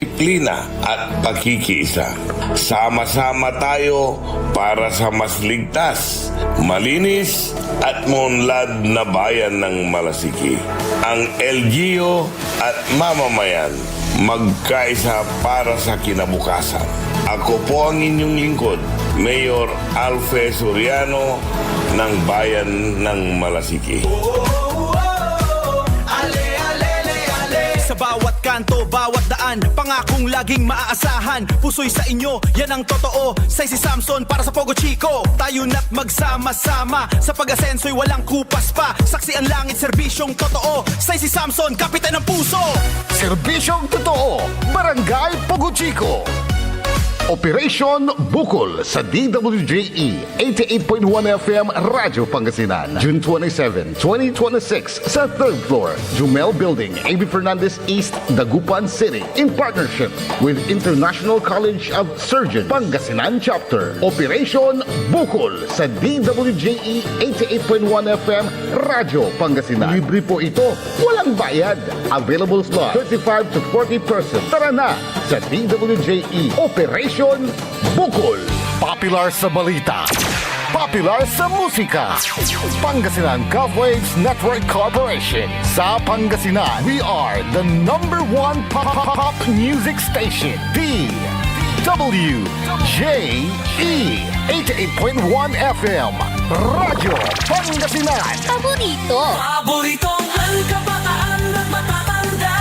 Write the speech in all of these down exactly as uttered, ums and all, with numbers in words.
disiplina at pakikiisa. Sama-sama tayo para sa mas ligtas, malinis, at maunlad na bayan ng Malasiki. Ang L G U at mamamayan, magkaisa para sa kinabukasan. Ako po ang inyong lingkod, Mayor Alfe Soriano ng Bayan ng Malasiki. Sa bawat kanto, bawat daan, pangakong laging maaasahan. Puso'y sa inyo, yan ang totoo. Say si Samson para sa Pogo Chico. Tayo na't magsama-sama, sa pag-asenso'y walang kupas pa. Saksi ang langit, serbisyong totoo. Say si Samson, kapitan ng puso. Serbisyong totoo, Barangay Pogo Chico. Operation Bukol sa D W J E eighty-eight point one F M Radyo Pangasinan, June twenty-seven, twenty twenty-six, sa third floor, Jumel Building, A B Fernandez East, Dagupan City, in partnership with International College of Surgeons Pangasinan Chapter. Operation Bukol sa D W J E eighty-eight point one F M Radyo Pangasinan. Libre po ito. Walang bayad. Available slot, thirty-five to forty persons. Tara na sa D W J E Operation Bukol. Popular sa balita. Popular sa musika. Pangasinan Gov Waves Network Corporation. Sa Pangasinan, we are the number one pop, pop, pop music station. D W J E eighty-eight point one F M. Radyo Pangasinan. Paborito. Paboritong kabataan at matatanda.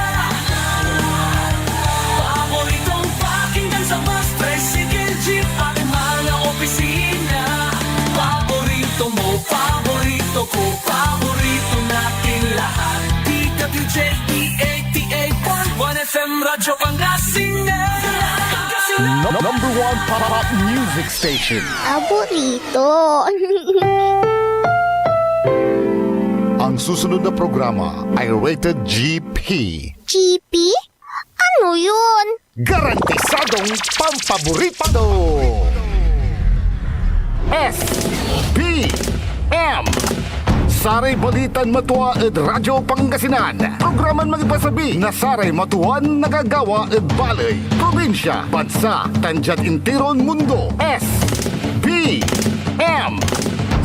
Paboritong pakinggan sa bus, tricycle, jeep at mga opisina. Paborito mo, paborito ko, paborito natin lahat. D W J E eighty-eight point one F M Radyo Pangasinan. No- number one pop, pop music station. Paborito. Ang susunod na programa ay rated G P. G P? Ano yun? Garantisadong pampaborito! S B M. Saray balitan matua ed Radyo Pangasinan. Programan mangipasabi na saray matuan nagagawa ed baley, probinsya, bansa, tan diad intiron mundo. S B M.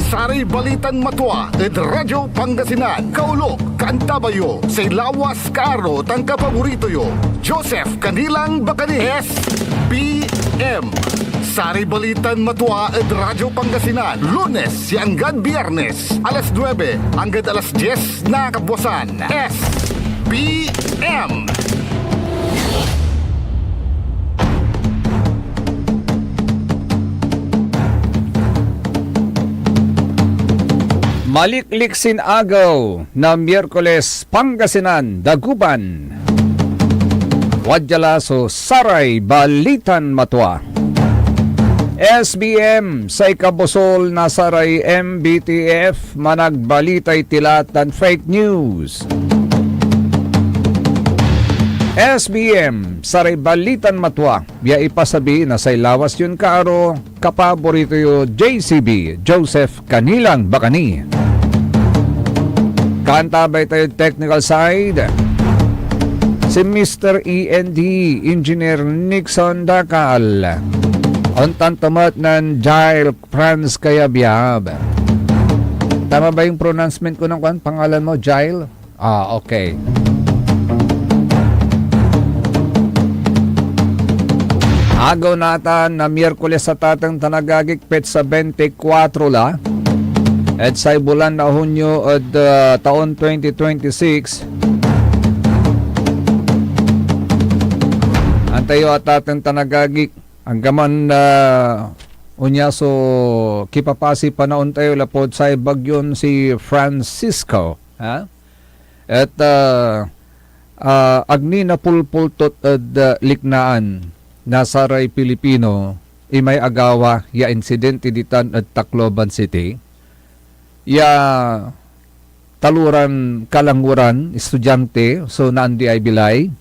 Saray balitan matua ed Radyo Pangasinan. Kaolok, kaantabayo, say lawas, kaaro, tan kapaborito yo, Joseph Kanilang Bacani. S B M. Saray balitan matua ed Radyo Pangasinan, Lunes ya anggad Biyernes, alas nuebe anggad alas dies na kabuasan. S B M. Maliklik sin agew na Miyerkules, Pangasinan, Dagupan. Wadya la so saray balitan matua. S B M, say kabusol na saray M B T F, managbalitay tila tan fake news. S B M, saray balitan matua ya ipasabi na say lawas yon kaaro, kapaborito yo, J C B, Joseph Kanilang Bacani. Kaantabay tayo technical side, si Mister E N D, Engineer Nixon Dacal. Ontan to met nen Jail Franz Kayabyab. Tama ba yung pronouncement ko ng kwan, pangalan mo, Jail? Ah, okay. Agew natan na Miyerkules a tateng tan agagik, petsa bentikwatro la ed say bulan na Hunyo ed, ah, taon twenty twenty-six. Antayo a tateng tan agagik, anggaman, ah, onya so kipapasey panaon tayo lapud say bagyon si Francisco, ha? Et, ah, ah, ag ni napulpultot ed, ah, liknaan na saray Pilipino imay agawa ya insidente ditan ed Tacloban City, ya taloran kalanguran, estudyante, so naandiay bilay,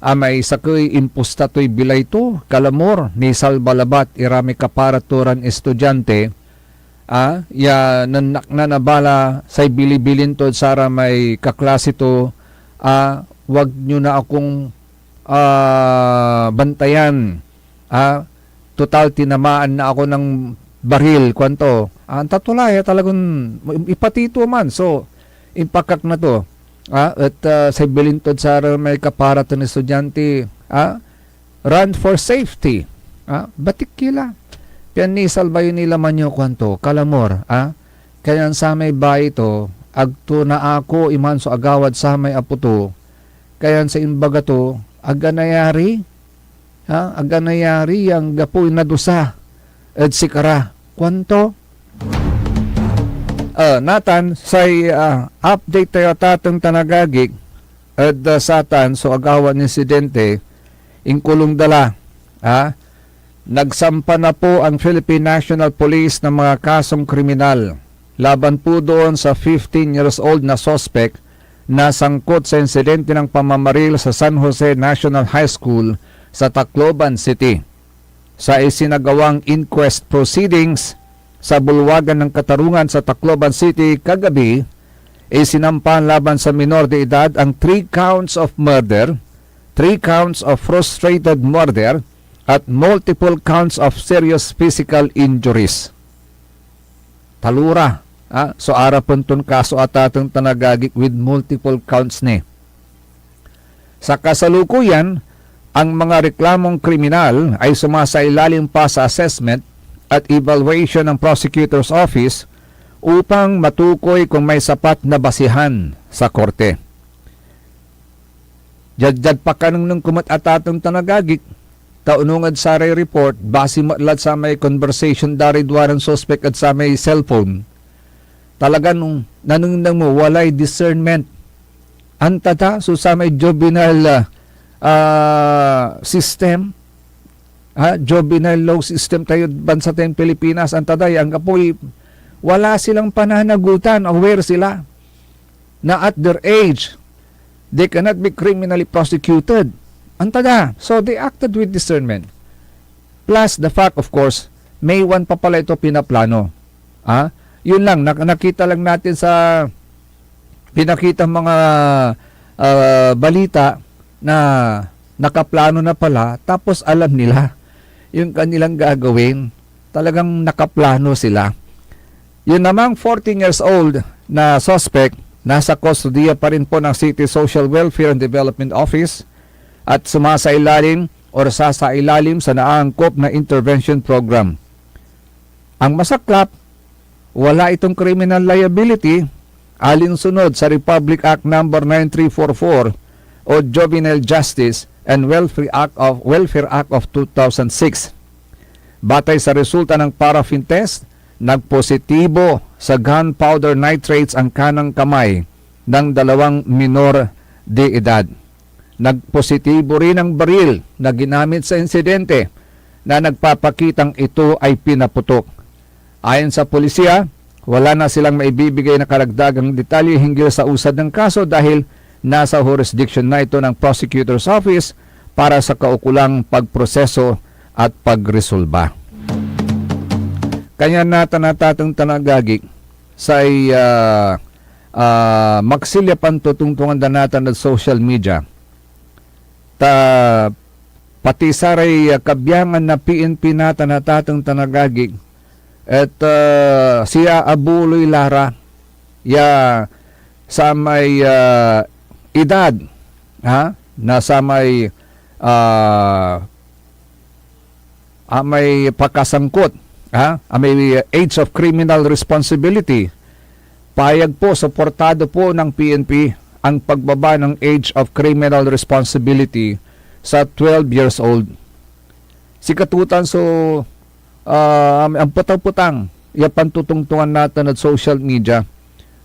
a may sakey impusta toy bilay to, kalamor, nisalba labat ira may kapara to ran estudyante, a, ya nannaknan a bala say bilibilin tod saramay kaklase to, a, wag nyo na akong, ah, bantayan, ah, total tinamaan na ako ng baril, kuanto. Ah, anta to la ya talagan ipatito man. So, impakak na to. Ah, et, ah, say bilin tod saramay kaparat ton estudyante, ah, run for safety. Ah, batik ki la. Pian nisalba yo ni laman yo, kuanto, kalamor, ah, kanyan samay bayi to, agto naako iman so agawad samay apo to, kanyan say imbaga to, aga nayari, ha? Aga nayari ya anggapoy nadusa ed sikara, kuanto. Ah, natan, say, ah, update tayo, atateng tan agagik, ed, ah, satan so agawa na insidente, inkulong da la, ha? Nagsampa na po ang Philippine National Police ng mga kasong kriminal laban po doon sa fifteen years old na suspect na sangkot sa insidente ng pamamaril sa San Jose National High School sa Tacloban City. Sa isinagawang inquest proceedings sa bulwagan ng katarungan sa Tacloban City kagabi, isinampa laban sa minor de edad ang three counts of murder, three counts of frustrated murder, at multiple counts of serious physical injuries. Talura, ah, so arapen ton kaso, atateng tan agagik, with multiple counts ni. Sa kasalukuyan, ang mga reklamong kriminal ay sumasailalim pa sa assessment at evaluation ng prosecutor's office upang matukoy kung may sapat na basihan sa korte. Diad, diad pakanengneng ko met, atateng tan agagik, ta onung ed saray report, base met lad samay conversation da ray duaran suspect ed samay cellphone, talagan nanengneng mo, walay discernment. Anta ta so samay juvenile, ah, ah, system, ha? Juvenile law system tayod bansa tayon Pilipinas. Anta da ya anggapoy, wala silang pananagutan, aware sila na at their age, they cannot be criminally prosecuted. Anta da. So, they acted with discernment. Plus the fact, of course, may one pa pala ito pinaplano. Ah, yun lang, nak-, nakita lang natin sa pinakita mga, ah, balita na nakaplano na pala, tapos alam nila yung kanilang gagawin. Talagang nakaplano sila. Yun namang fourteen years old na suspect, nasa kustodiya pa rin po ng City Social Welfare and Development Office at sumasailalim or sasailalim sa naangkop na intervention program. Ang masaklap, wala itong criminal liability alinsunod sa Republic Act Number nine three four four o Juvenile Justice and Welfare Act of, Welfare Act of two thousand six. Batay sa resulta ng paraffin test, nagpositibo sa gunpowder nitrates ang kanang kamay ng dalawang minor de edad. Nagpositibo rin ang baril na ginamit sa insidente na nagpapakitang ito ay pinaputok. Ayon sa pulisya, wala na silang maibibigay na karagdagang detalye hinggil sa usad ng kaso dahil nasa jurisdiction na ito ng prosecutor's office para sa kaukulang pagproseso at pagresolba. Kanya natan, atateng tan agagik, say, ah, ah, maksil ya pantotongtongan da natan ed social media. Ta pati saray, ah, kabiangan na P N P natan, atateng tan agagik, et, ah, siya abuloy la ra ya samay, ah, edad, ha, na samay, ah, amay pakasangkot, ha, amay age of criminal responsibility. Payag po, suportado po ng P N P ang pagbaba ng age of criminal responsibility sa twelve years old. Sikatotan so, ah, ampetang-petang ya pantotongtongan natan ed social media.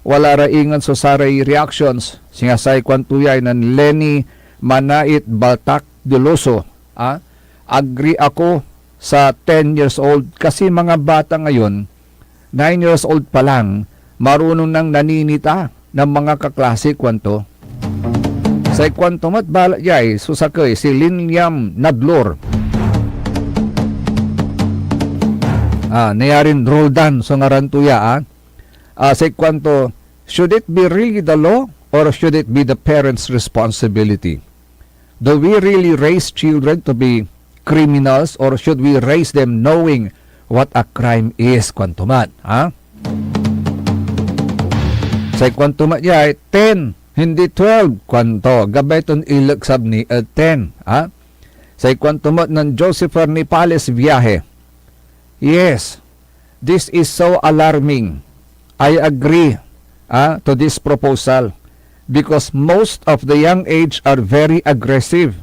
Wala ra ingen so saray reactions, singa say kuanto ya nen Lenny Manait Baltac Deloso, ah, "Agree ako sa ten years old kasi mga bata ngayon, nine years old pa lang, marunong nang naninita ng mga kaklase," kuanto. Say kuanto met balet yay so sakey, si Linyam Nadlor. Ah, nayarin Roldan so ngaran to ya, ah. Ah, say kuanto, "Should it be really the law or should it be the parents' responsibility?" Do we really raise children to be criminals, or should we raise them knowing what a crime is? Kuanto man, ha? Say kuanto met ya, ten, hindi twelve, kuanto. Gabay ton ileksab ni, eh, ten, ha? Say kuanto met nen Josepher Nipales Viaje, "Yes, this is so alarming. I agree, ah, to this proposal because most of the young age are very aggressive.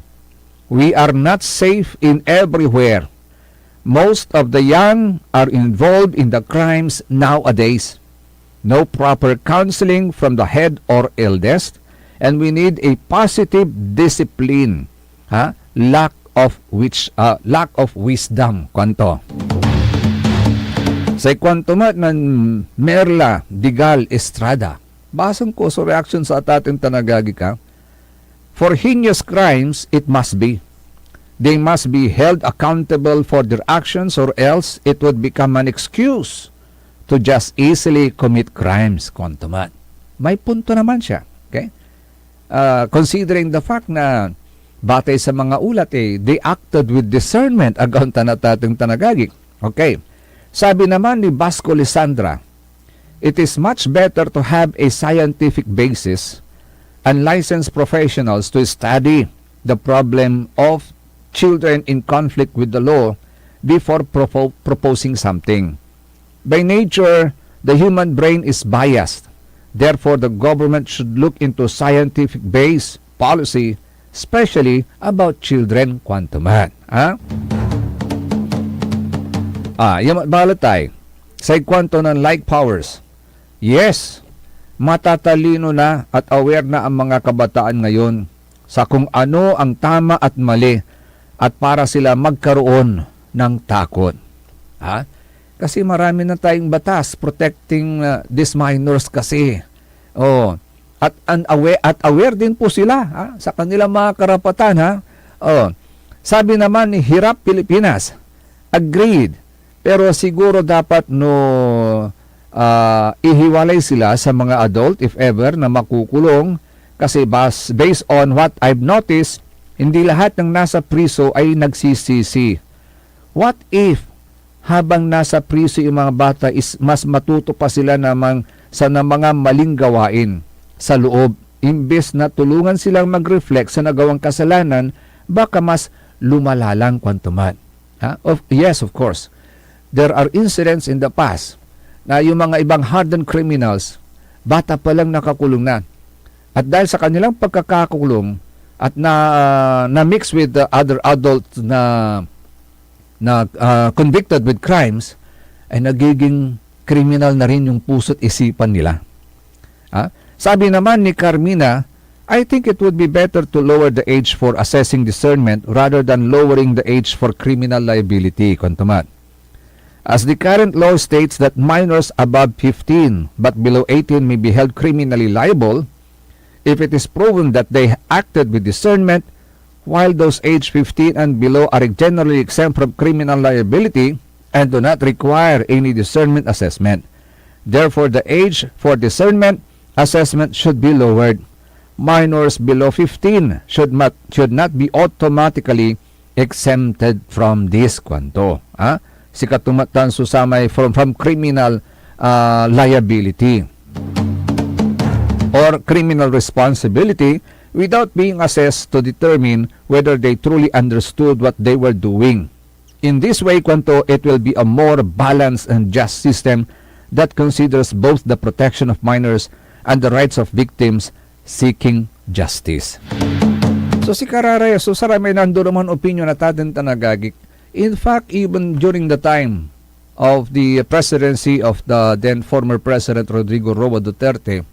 We are not safe in everywhere. Most of the young are involved in the crimes nowadays. No proper counseling from the head or eldest, and we need a positive discipline." Ha? Lack of which, ah, lack of wisdom, kuanto. Say kuanto met nen Merla Digal Estrada. Basang ko so reaction sa atatin tan agagi ka. "For heinous crimes, it must be. They must be held accountable for their actions, or else it would become an excuse to just easily commit crimes," kuanto met. May punto naman siya. Okay? Ah, considering the fact na batay sa mga ulat, eh, they acted with discernment, agaw tan atatin tan agagi. Okay. Sabi naman ni Basco Lisandra, "It is much better to have a scientific basis and licensed professionals to study the problem of children in conflict with the law before propo-, proposing something. By nature, the human brain is biased. Therefore, the government should look into scientific-based policy, especially about children," kuanto met. Ha? Ah, ya met balet ay, say kuanto nen Like Powers, "Yes, matatalino na at aware na ang mga kabataan ngayon sa kung ano ang tama at mali at para sila magkaroon ng takot." Ha? Kasi marami na tayong batas protecting, uh, these minors kasi. Oh, at an-, awa-, at aware din po sila, ha, sa kanilang mga karapatan, ha. Oh, sabi naman ni Hirap Pilipinas, "Agreed. Pero siguro dapat no, ah, ihiwalay sila sa mga adult if ever na makukulong, kasi bas-, based on what I've noticed, hindi lahat ng nasa priso ay nagsisisi. What if habang nasa priso yung mga bata is mas matuto pa sila namang sa na mga maling gawain sa loob? Imbes na tulungan silang mag-reflect sa nagawang kasalanan, baka mas lumala lang," kuanto met. Ha? Of, yes, of course. There are incidents in the past na yung mga ibang hardened criminals, bata pa lang nakakulong na. At dahil sa kanilang pagkakakulong at na, na-mix with the other adult na, na, ah, convicted with crimes, ay nagiging kriminal na rin yung puso't isipan nila. Ah, sabi naman ni Carmina, "I think it would be better to lower the age for assessing discernment rather than lowering the age for criminal liability," kuanto met. "As the current law states that minors above fifteen but below eighteen may be held criminally liable if it is proven that they acted with discernment, while those aged fifteen and below are generally exempt from criminal liability and do not require any discernment assessment. Therefore, the age for discernment assessment should be lowered. Minors below fifteen should mat-, should not be automatically exempted from this," kuanto. Ha? Sikato met tan so samay from, from criminal, ah, liability or criminal responsibility without being assessed to determine whether they truly understood what they were doing. In this way, kuanto, it will be a more balanced and just system that considers both the protection of minors and the rights of victims seeking justice. So, sikara ray, so, saramay nando naman opinion na taten tan agagik. In fact, even during the time of the presidency of the then former President Rodrigo Roa Duterte,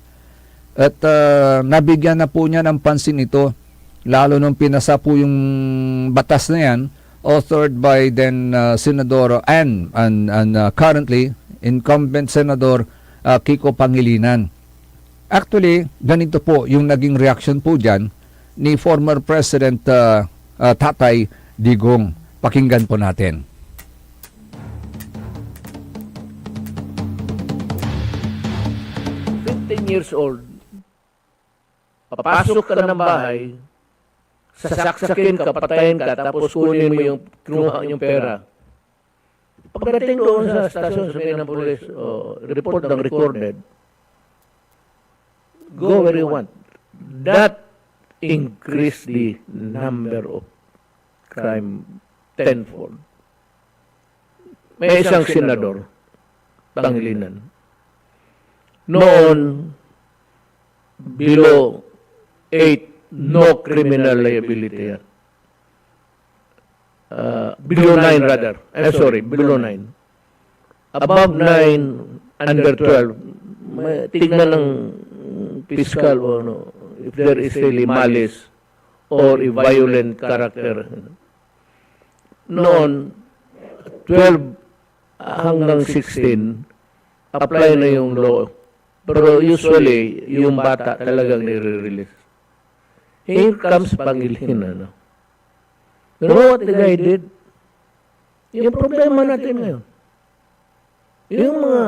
at, ah, nabigyan na po niya ng pansin ito, lalo nung pinasa po yung batas na yan, authored by then, ah, Senador and, and, and, ah, currently incumbent Senador, ah, Kiko Pangilinan. Actually, ganito po yung naging reaksyon po dyan ni former President, ah, ah, Tatay Digong. Pakinggan po natin. Fifteen years old, papasok ka ng bahay, sasaksakin ka, patayen ka, tapos kunin mo yung kinuha yung pera. Pagdating doon sa stasyon, sabihin ng pulis, "Oh, report lang recorded." Go where you want. That increase the number of crime tenfold. May isang senador, Pangilinan. Noon, below eight, no criminal liability yan. Uh, below nine rather. I'm sorry, below nine. Above nine, under twelve, may tignan ng piskal o ano, if there is really malice or a violent character. Noon, twelve hanggang sixteen, apply na yung law. Pero usually, yung bata talagang nire-release. Here comes Pangilinan, no? You know what the guy did? Yung problema natin ngayon. Yung mga,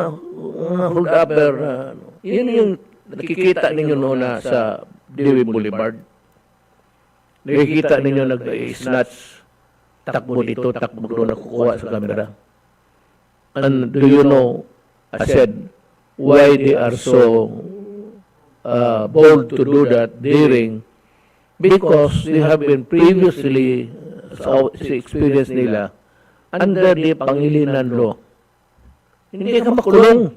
mga hold-upper, na, ano, yun yung nakikita ninyo noon na sa Dewey Boulevard. Nakikita ninyo nag-snatch, takbo dito, takbo doon, nakukuha sa camera. And do you know, I said, why they are so, uh, bold to do that, daring? Because they have been previously, sa, sa experience nila, under the Pangilinan law. Hindi ka makulong.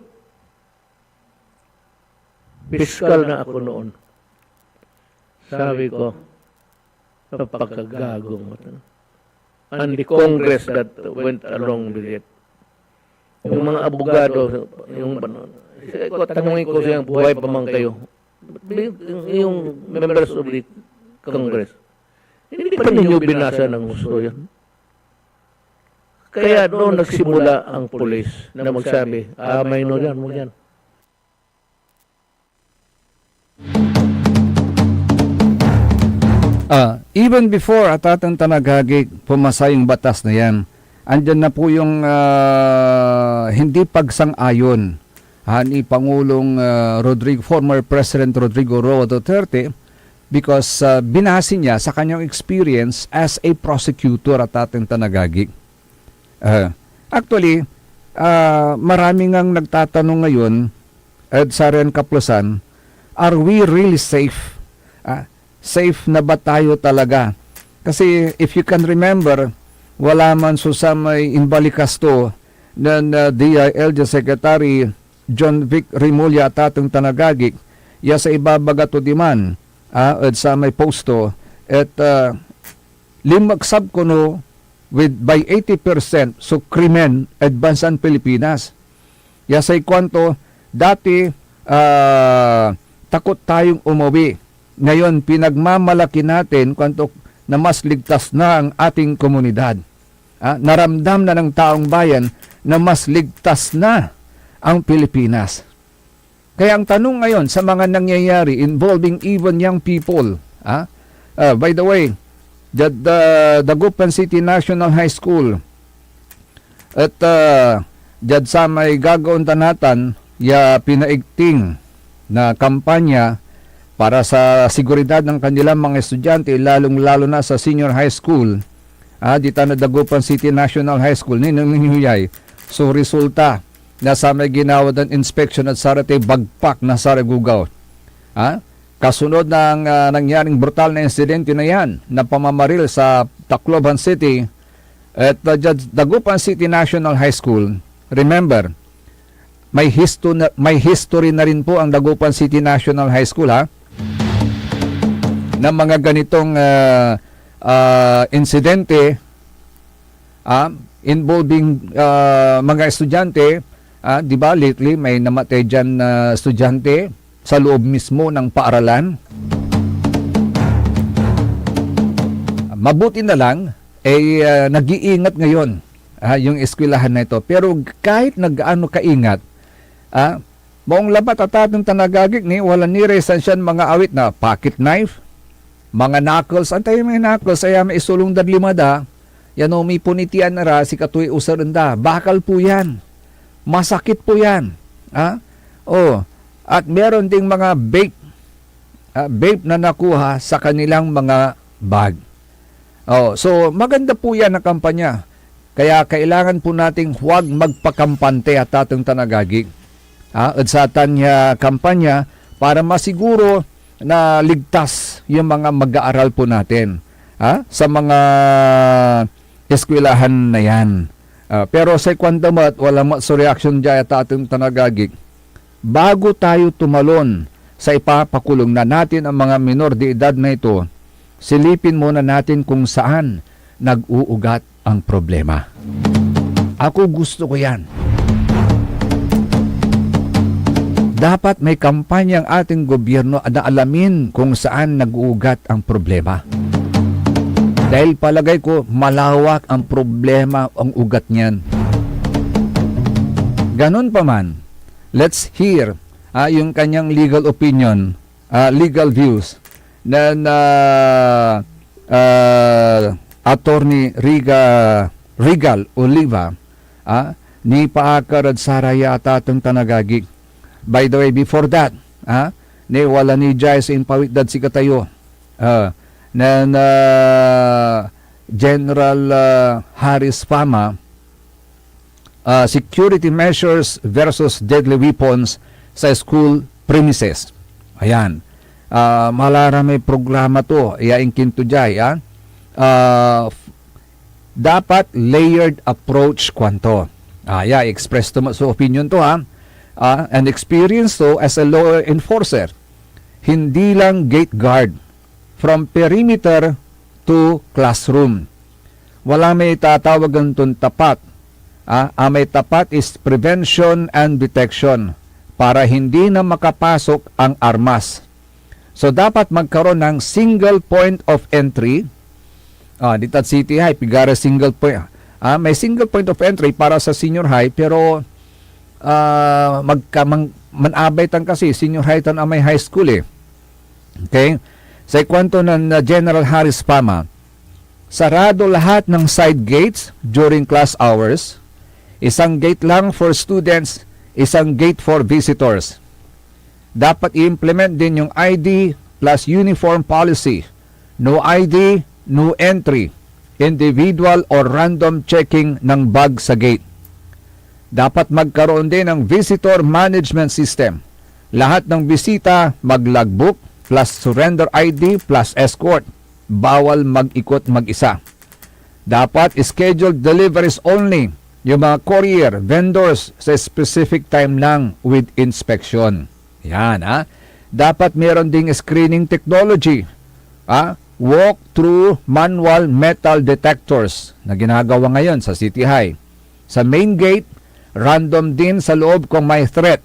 Piskal na ako noon. Sabi ko, "Napakagago mo to." And the Congress that went along with it. Yung mga abogado, yung, sabi ko, tanungin ko siya, "Buhay pa man kayo?" Yung members of the Congress. Hindi pa ninyo binasa ng gusto yan? Kaya doon nagsimula ang pulis na magsabi, "Ah, minor yan, huwag yan." Ah, even before, Atateng Tanagagi, pumasa yung batas na yan, andyan na po yung, ah, hindi pagsang-ayon, ah, ni Pangulong, ah, Rodrigo, former President Rodrigo Roa Duterte, because, ah, binase niya sa kanyang experience as a prosecutor, Atateng Tanagagi. Ah, actually, ah, marami ngang nagtatanong ngayon ed saray kapulisan, are we really safe? Ah, safe na ba tayo talaga? Kasi if you can remember, wala man so samay imbalikas to nen, ah, D I L G Secretary John Vic Remulla, Atateng Tanagagi, ya sa ibabaga to diman, ah, ed samay post to, et, ah, linmeksab kono with, by eighty percent so krimen ed bansan Pilipinas. Ya say kuanto, dati, ah, takot tayong umuwi. Ngayon, pinagmamalaki natin, kuanto, na mas ligtas na ang ating komunidad. Ah, naramdam na ng taong bayan na mas ligtas na ang Pilipinas. Kaya ang tanong ngayon sa mga nangyayari involving even young people, ah, ah, by the way, diad, ah, Dagupan City National High School, et, ah, diad samay gagawaen da natan ya pinaigting na kampanya para sa seguridad ng kanilang mga estudyante, lalong-lalo na sa senior high school, ah, ditan ed Dagupan City National High School, ninong ninyo yay. So, resulta na samay ginawa dan inspection ed saratay bagpak na saray gugaw. Ah, kasunod ng, ah, nangyaring brutal na insidente na yan na pamamaril sa Tacloban City, et, ah, diad Dagupan City National High School, remember, may histo-, na, may history na rin po ang Dagupan City National High School, ha, ng mga ganitong, ah, ah, insidente, ah, involving, ah, mga estudyante. Ah, di ba, lately may namatay diyan na estudyante sa loob mismo ng paaralan? Mabuti na lang, eh, ah, nag-iingat ngayon, ah, yung eskwelahan na ito. Pero kahit nag-ano kaingat, ah, maong labat, Atateng Tanagagi, ni, wala ni ray sansian mga awit na pocket knife, mga knuckles. Antayo may knuckles, aya may isulong dad lima da, yan o, may punitian ra, sikatoy usaren da. Bakal po yan. Masakit po yan. Ha? Oh, at meron ding mga vape, ah, vape na nakuha sa kanilang mga bag. Oh, so maganda po 'yan na kampanya. Kaya kailangan po nating huwag magpakampante, atateng tan agagi. Ah, ed satan ya kampanya para masiguro na ligtas yung mga mag-aaral po natin, ah, sa mga eskwelahan na 'yan. Ah, pero say kuan da met, wala met so reaksyon dia, atateng tan agagi. Bago tayo tumalon sa ipapakulong na natin ang mga minor de edad na ito, silipin muna natin kung saan nag-uugat ang problema. Ako, gusto ko 'yan. Dapat may kampanya ang ating gobyerno na alamin kung saan nag-uugat ang problema. Dahil palagay ko, malawak ang problema, ang ugat niyan. Ganun pa man, let's hear, ah, yung kanyang legal opinion, ah, legal views na, na, ah, Attorney Riga, Regal Oliva, ah, nipaakar ed saraya, atateng tan agagi. By the way, before that, ah, ni wala ni Jai so impawit dad sikatayo, ah, nen, ah, General, ah, Harris Fama, ah, security measures versus deadly weapons sa school premises. Ayan. Ah, mala ra may programa to, ya inkinto jay, ah. Ah, f-, dapat layered approach, kuanto. Ah, ya, express to mo so opinion to, ha. Ah, and experience to as a law enforcer. Hindi lang gate guard. From perimeter to classroom. Wala may tatawagan ton tapat. Ah, amay tapat is prevention and detection para hindi na makapasok ang armas. So, dapat magkaroon ng single point of entry. Ah, ditad City High, pigara single point. Ah, may single point of entry para sa senior high, pero, ah, magka-, mang-, manabay tan kasi senior high tan amay high school, eh. Okay? Say kuanto nen, uh, General Harris Fama, sarado lahat ng side gates during class hours, isang gate lang for students, isang gate for visitors. Dapat i-implement din yung I D plus uniform policy. No I D, no entry. Individual or random checking ng bag sa gate. Dapat magkaroon din ng visitor management system. Lahat ng bisita, mag-logbook, plus surrender I D, plus escort. Bawal mag-ikot mag-isa. Dapat scheduled deliveries only yung mga courier, vendors sa specific time lang with inspection. Yan, ha? Dapat meron ding screening technology, ha? Walk through manual metal detectors na ginagawa ngayon sa City High. Sa main gate, random din sa loob kung may threat.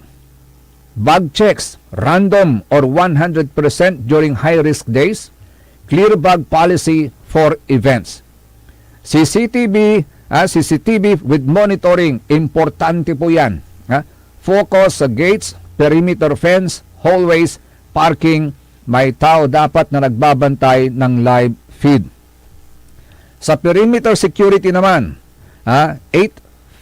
Bag checks, random or one hundred percent during high-risk days. Clear bag policy for events. C C T V, ah, C C T V with monitoring, importante po yan. Ah, focus sa gates, perimeter fence, hallways, parking. May tao dapat na nagbabantay ng live feed. Sa perimeter security naman, ah, eight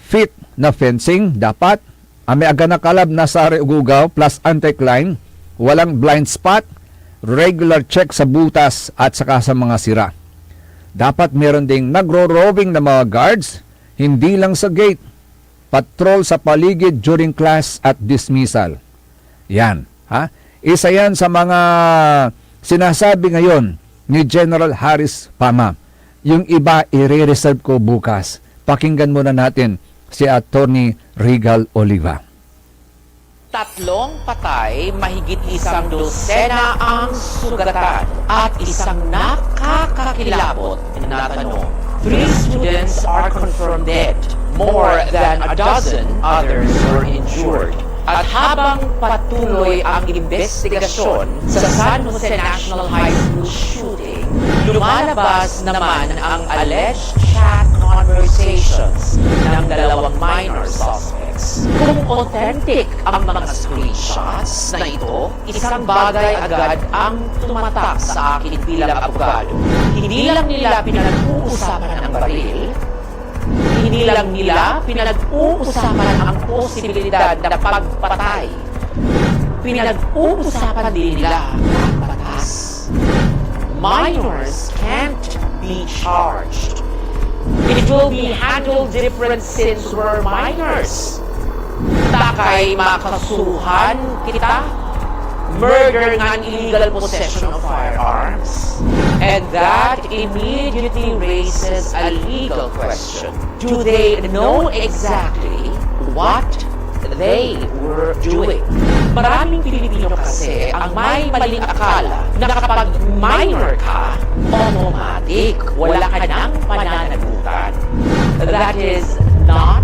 feet na fencing dapat, amay aganakalab na saray ugugaw plus anti-climb, walang blind spot, regular check sa butas at saka sa mga sira. Dapat meron ding nagro-roving na mga guards, hindi lang sa gate, patrol sa paligid during class at dismissal. Yan, ha? Isa yan sa mga sinasabi ngayon ni General Harris Fama. Yung iba, ire-reserve ko bukas. Pakinggan muna natin si Attorney Regal Oliva. Tatlong patay, mahigit isang dosena ang sugatan, at isang nakakakilabot na tanong. Three students are confirmed dead. More than a dozen others were injured. At habang patuloy ang imbestigasyon sa San Jose National High School shooting, lumalabas naman ang alleged chat conversations ng dalawang minor suspects. Kung authentic ang mga screenshots na ito, isang bagay agad ang tumatak sa akin bilang abogado. Hindi lang nila pinag-uusapan ang baril, hindi lang nila pinag-uusapan ang posibilidad na pagpatay. Pinag-uusapan din nila ang batas. Minors can't be charged. It will be handled different since we're minors. Takay makasuhan kita. Murder ngan illegal possession of firearms. And that immediately raises a legal question. Do they know exactly what they were doing? Maraming Pilipino kasi ang may maling akala na kapag minor ka, automatic, wala ka nang pananagutan. That is not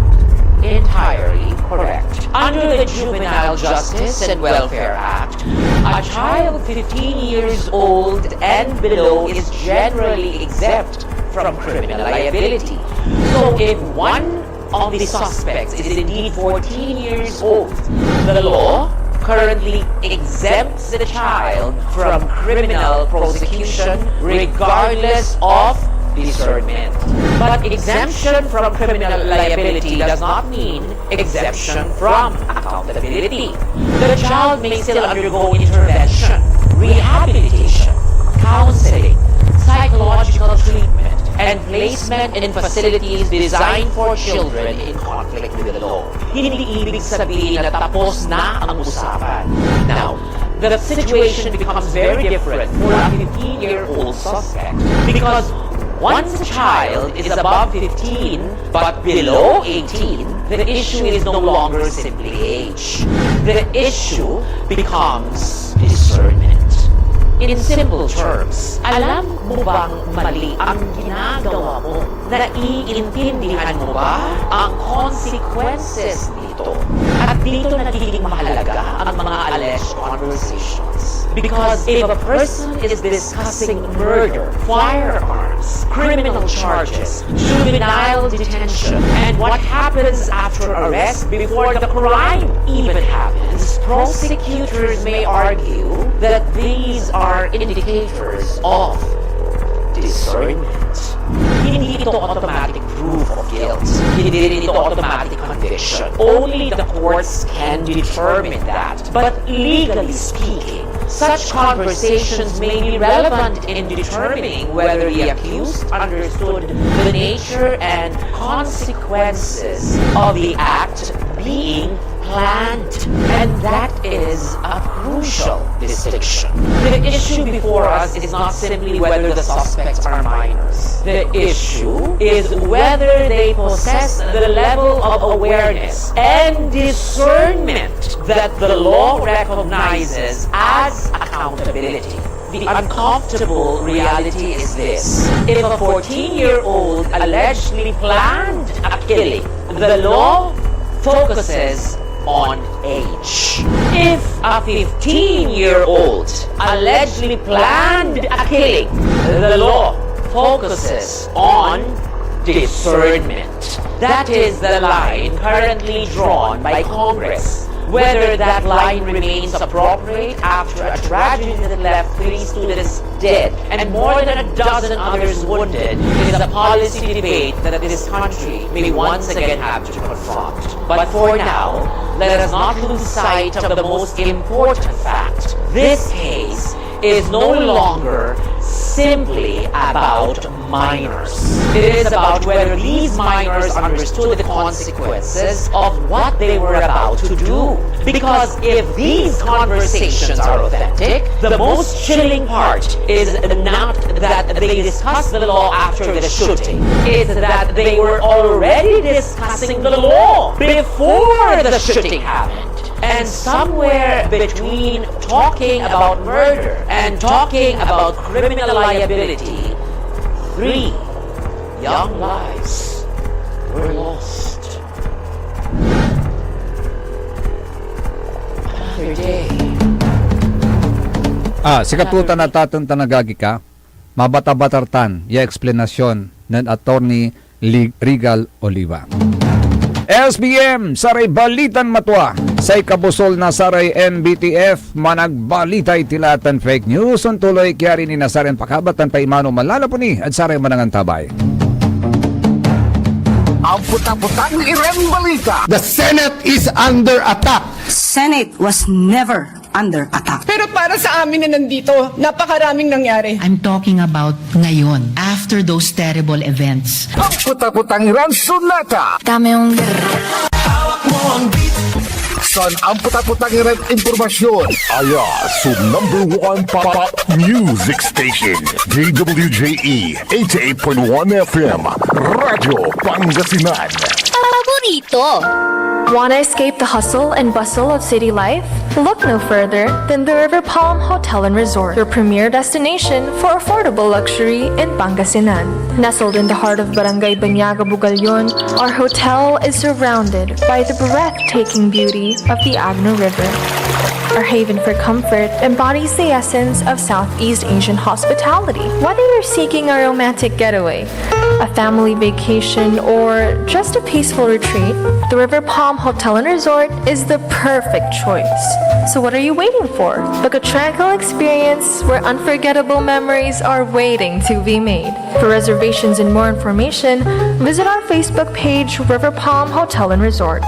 entirely correct. Under the Juvenile Justice and Welfare Act, a child fifteen years old and below is generally exempt from criminal liability. So if one of the suspects is indeed fourteen years old, the law currently exempts the child from criminal prosecution regardless of discernment. But exemption from criminal liability does not mean exemption from accountability. The child may still undergo intervention, rehabilitation, counseling, psychological treatment, and placement in facilities designed for children in conflict with the law. Hindi ibig sabihin na tapos na ang usapan. Now, the situation becomes very different for a fifteen-year-old suspect because once a child is above fifteen but below eighteen, the issue is no longer simply age. The issue becomes discernment. In simple terms, alam mo bang mali ang ginagawa mo? Naiintindihan mo ba ang consequences nito? At dito nagiging mahalaga ang mga alleged conversations. Because if a person is discussing murder, firearms, criminal charges, juvenile detention, and what happens after arrest before the crime even happens, prosecutors may argue that these are indicators of discernment. Hindi ito automatic proof of guilt. Hindi rin ito automatic conviction. Only the courts can determine that. But legally speaking, such conversations may be relevant in determining whether the accused understood the nature and consequences of the act being planned. And that is a crucial distinction. The issue before us is not simply whether the suspects are minors. The issue is whether they possess the level of awareness and discernment that the law recognizes as accountability. The uncomfortable reality is this. If a fourteen-year-old allegedly planned a killing, the law focuses on age. If a fifteen-year-old allegedly planned a killing, the law focuses on discernment. That is the line currently drawn by Congress. Whether that line remains appropriate after a tragedy that left three students dead and more than a dozen others wounded is a policy debate that this country may once again have to confront. But for now, let us not lose sight of the most important fact. This case is no longer simply about minors. It is about whether these minors understood the consequences of what they were about to do. Because if these conversations are authentic, the most chilling part is not that they discussed the law after the shooting. It's that they were already discussing the law before the shooting happened. And somewhere between talking about murder and talking about criminal liability, three young lives were lost. Another day. Ah, sikato tan atateng tan agagi ka, mabatabatar tan ya eksplanasyon nen Attorney Lig-, Regal Oliva. S B M, saray balitan matua, say kabusol na saray N B T F, managbalitay tila tan fake news, ontuloy kiari ni na saray pakabatan paimano malalapu ni ed saray manangantabay. Ang puta-putang Iran Balita. The Senate is under attack. Senate was never under attack. Pero para sa amin na nandito, napakaraming nangyari. I'm talking about ngayon, after those terrible events. Ang puta-putang Iran Sonata. Dame un Hawak mo ang beat. San ang puta-putang Iran impormasyon? Aya so number one pop music station, D W J E eighty-eight point one F M, Radyo Pangasinan. Paborito. Want to escape the hustle and bustle of city life? Look no further than the River Palm Hotel and Resort, your premier destination for affordable luxury in Pangasinan. Nestled in the heart of Barangay Banyaga, Bugallon, our hotel is surrounded by the breathtaking beauty of the Agno River. Our haven for comfort embodies the essence of Southeast Asian hospitality. Whether you're seeking a romantic getaway, a family vacation, or just a peaceful retreat, the River Palm Hotel and Resort is the perfect choice. So what are you waiting for? Book a tranquil experience where unforgettable memories are waiting to be made. For reservations and more information, visit our Facebook page, River Palm Hotel and Resort.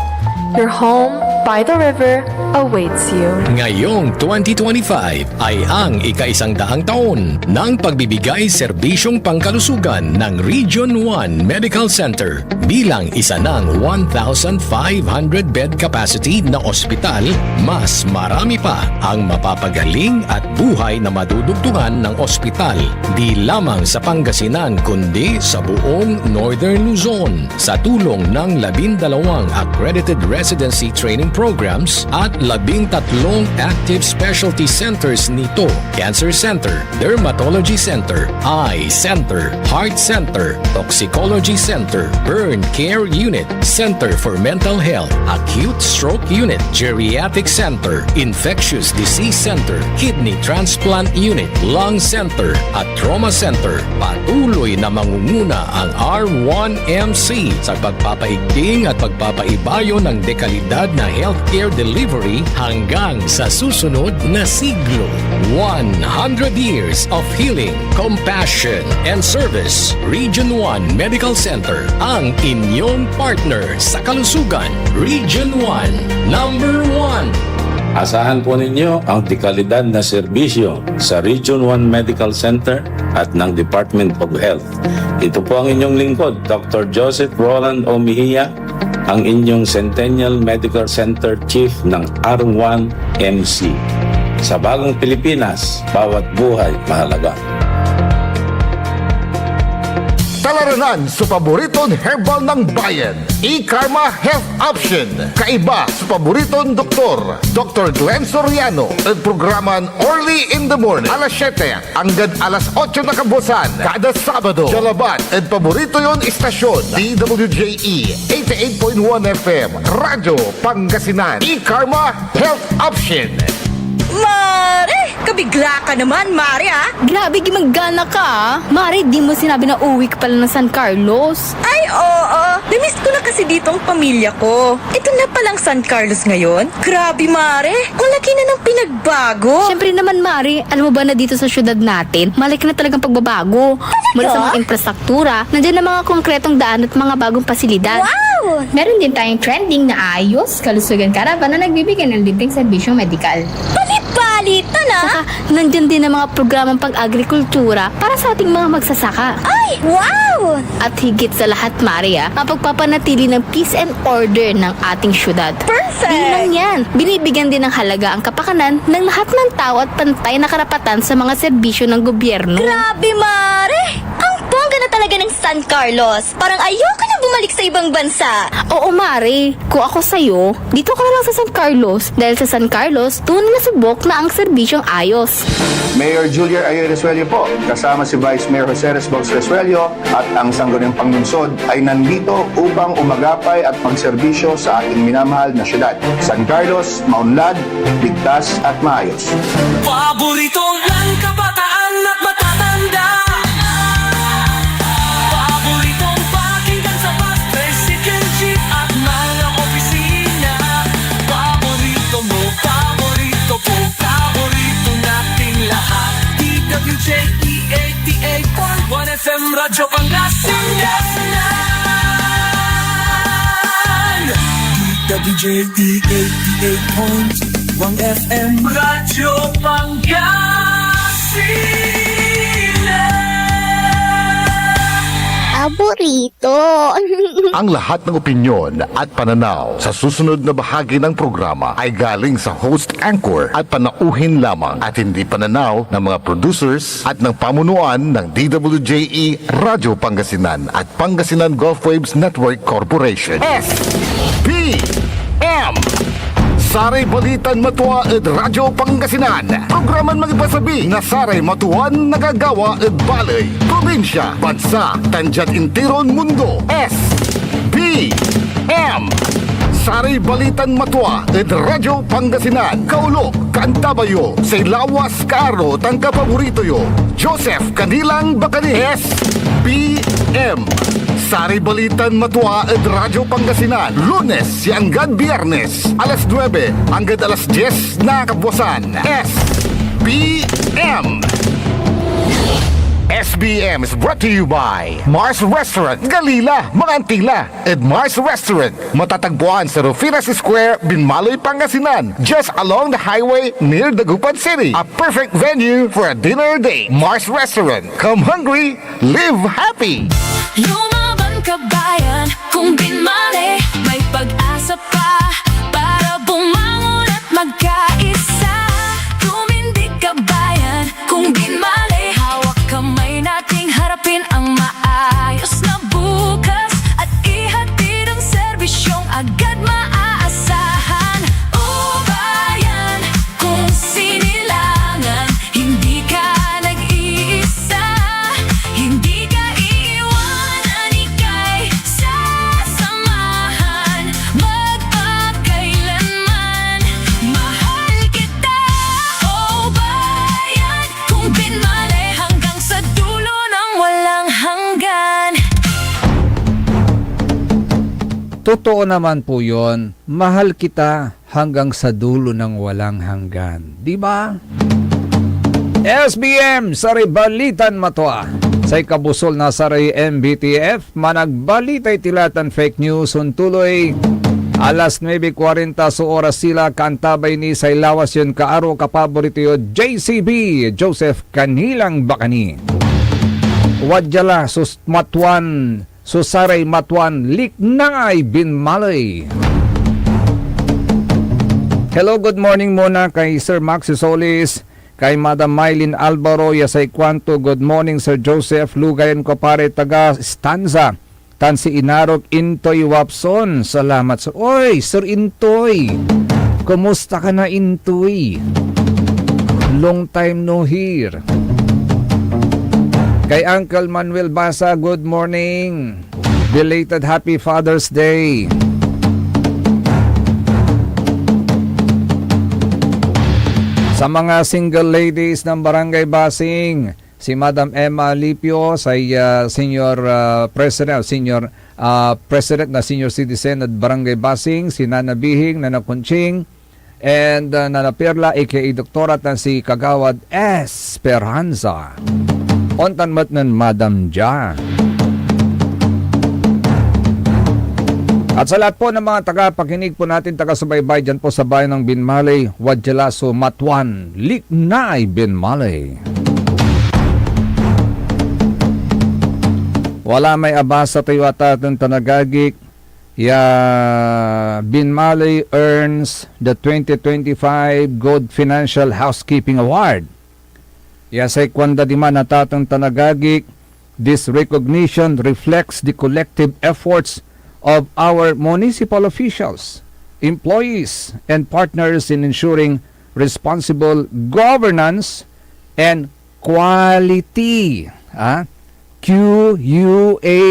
Your home by the river awaits you. Ngayong twenty twenty-five ay ang ikaisang daang taon ng pagbibigay serbisyong pangkalusugan ng Region one Medical Center. Bilang isa ng one thousand five hundred bed capacity na ospital, mas marami pa ang mapapagaling at buhay na madudugtungan ng ospital, di lamang sa Pangasinan kundi sa buong Northern Luzon. Sa tulong ng labindalawang accredited residency training programs at labintatlong active specialty centers nito, Cancer Center, Dermatology Center, Eye Center, Heart Center, Toxicology Center, Burn Care Unit, Center for Mental Health, Acute Stroke Unit, Geriatric Center, Infectious Disease Center, Kidney Transplant Unit, Lung Center, at Trauma Center. Patuloy na mangunguna ang R one M C sa pagpapaigting at pagpapaibayo ng dekalidad na healthcare delivery hanggang sa susunod na siglo. One hundred years of healing, compassion, and service. Region one Medical Center, ang inyong partner sa kalusugan. Region one, number one. Asahan po ninyo ang dekalidad na serbisyo sa Region one Medical Center at ng Department of Health. Ito po ang inyong lingkod, Doctor Joseph Roland O. Mejia, ang inyong Centennial Medical Center Chief ng R one M C. Sa bagong Pilipinas, bawat buhay mahalaga. Talaranan so paboriton herbal ng bayan, E-Karma Health Option. Kaiba so paboriton doktor, Doctor Glenn Soriano, ed programan Early in the Morning, alas siyete anggad alas otso na kabuasan, kada Sabado. Dia labat ed paborito yon istasyon, D W J E eighty-eight point one F M, Radyo Pangasinan. E-Karma Health Option. Mare! Kabigla ka naman, Mare, ah! Grabe, gimagana ka, ah! Mare, di mo sinabi na uwi ka pala ng San Carlos. Ay, oo. Namiss ko na kasi dito ang pamilya ko. Ito na palang San Carlos ngayon. Grabe, Mare. Ang laki na ng pinagbago. Siyempre naman, Mare. Alam mo ba na dito sa syudad natin, malaki na talagang pagbabago. Talaga? Mula sa mga infrastruktura, nandiyan na mga konkretong daan at mga bagong pasilidad. Wow! Meron din tayong trending na Ayos Kalusugan Caravan na nagbibigay ng libreng serbisyong medikal. Bali-bali, tana! Saka, nandiyan din ang mga programang pag-agrikultura para sa ating mga magsasaka. Ay, wow! At higit sa lahat, Mare, ah, ang pagpapanatili ng peace and order ng ating syudad. Perfect! Di lang yan, binibigyan din ng halaga ang kapakanan ng lahat ng tao at pantay na karapatan sa mga serbisyo ng gobyerno. Grabe, Mare! Ang bongga na talaga ng San Carlos! Parang ayoko na bumalik sa ibang bansa! Oo, Mare. Kung ako sa'yo, dito ka na lang sa San Carlos. Dahil sa San Carlos, tunay na subok na ang serbisyong ayos. Mayor Julian Ayo Resuello po, kasama si Vice Mayor Jose Response Resuello at ang sangguniang panlungsod ay nandito upang umagapay at magserbisyo sa ating minamahal na syudad. San Carlos, maunlad, ligtas at maayos. Paborito ng kabataan at matatanda. Paboritong pakinggan sa bus, tricycle, jeep at mga opisina. Paborito mo, paborito ko, paborito nating lahat. D W J E eighty-eight point one F M Radyo Pangasinan. D W J E eighty-eight point one. Wang F M Radyo Pangasinan. Paborito. Ang lahat ng opinyon at pananaw sa susunod na bahagi ng programa ay galing sa host anchor at panauhin lamang at hindi pananaw ng mga producers at ng pamunuan ng D W J E Radyo Pangasinan at Pangasinan Gulf Waves Network Corporation. S P M. Saray balitan matua ed Radyo Pangasinan. Programan mangipasabi na saray matuan nagagawa ed baley, probinsya, bansa, tan diad intiron mundo. S P M. Saray balitan matua ed Radyo Pangasinan. Kaulok, kaantabay yo, say lawas, kaaro, tan kapaborito yo, Joseph Kanilang Bacani. S P M. Saray balitan matua ed Radyo Pangasinan, Lunes ya anggad Biyernes, alas nuebe anggad alas dies na kabuasan. S P M. S B M is brought to you by Mars Restaurant, Galila, mga Antila, ed Mars Restaurant. Matatagpuan sa Rufinas Square, Binmaloy, Pangasinan, just along the highway near Dagupan City. A perfect venue for a dinner date. Mars Restaurant. Come hungry, live happy. Lumaban ka, bayan, kung binmali, may pag-asa pa para bumangon at magkaisa. Tumindig ka, bayan, kung binmali, hawak kamay nating harapin ang maayos na bukas at ihatid ang serbisyong agad maaasahan. O bayan, kung sinilangan, hindi ka nag-iisa, hindi ka iiwanan, ika'y sasamahan. Magpakailanman, mahal kita, o bayan, kung binmali hanggang sa dulo ng walang hanggan. Totoo naman po yun. Mahal kita hanggang sa dulo ng walang hanggan. Di ba? S B M, saray balitan matua. Say kabusol na saray M B T F, managbalitay tila tan fake news, ontuloy. Alas nuebe kuarenta so oras sila, kaantabay ni say lawas yon kaaro, kapaborito yo, J C B, Joseph Kanilang Bacani. Wadya la so s-, matuan, so saray matuan liknaay binmali. Hello, good morning muna kay Sir Maxi Solis, kay Madam Mylene Alvaro, ya say kuanto, "Good morning, Sir Joseph, Lugayan ko pare, taga Stanza, tan si Inarok Intoy Wapson." Salamat sa, oy, Sir Intoy! Kumusta ka na, Intoy? Long time no hear. Kay Uncle Manuel Basa, good morning. Belated Happy Father's Day. Sa mga single ladies ng Barangay Basing, si Madam Emma Alipio, say, ah, senior, ah, president, senior, ah, president na senior citizen at Barangay Basing, si Nana Bihing, Nana Conching, and, uh, Nana Perla, A K A Doktora, tan si Kagawad Esperanza. Ontan met nen Madam Ja. At sa lahat po ng mga tagapakinig po natin, taga-subaybay dyan po sa bayan ng Binmali, wadya la so matuan liknaay binmali. Wala may abasa tayo ata ton tanagagik, ya Binmali earns the twenty twenty-five Good Financial Housekeeping Award. Ya say kuanda diman a tateng tan agagik, this recognition reflects the collective efforts of our municipal officials, employees, and partners in ensuring responsible governance and quality, ah, Q U A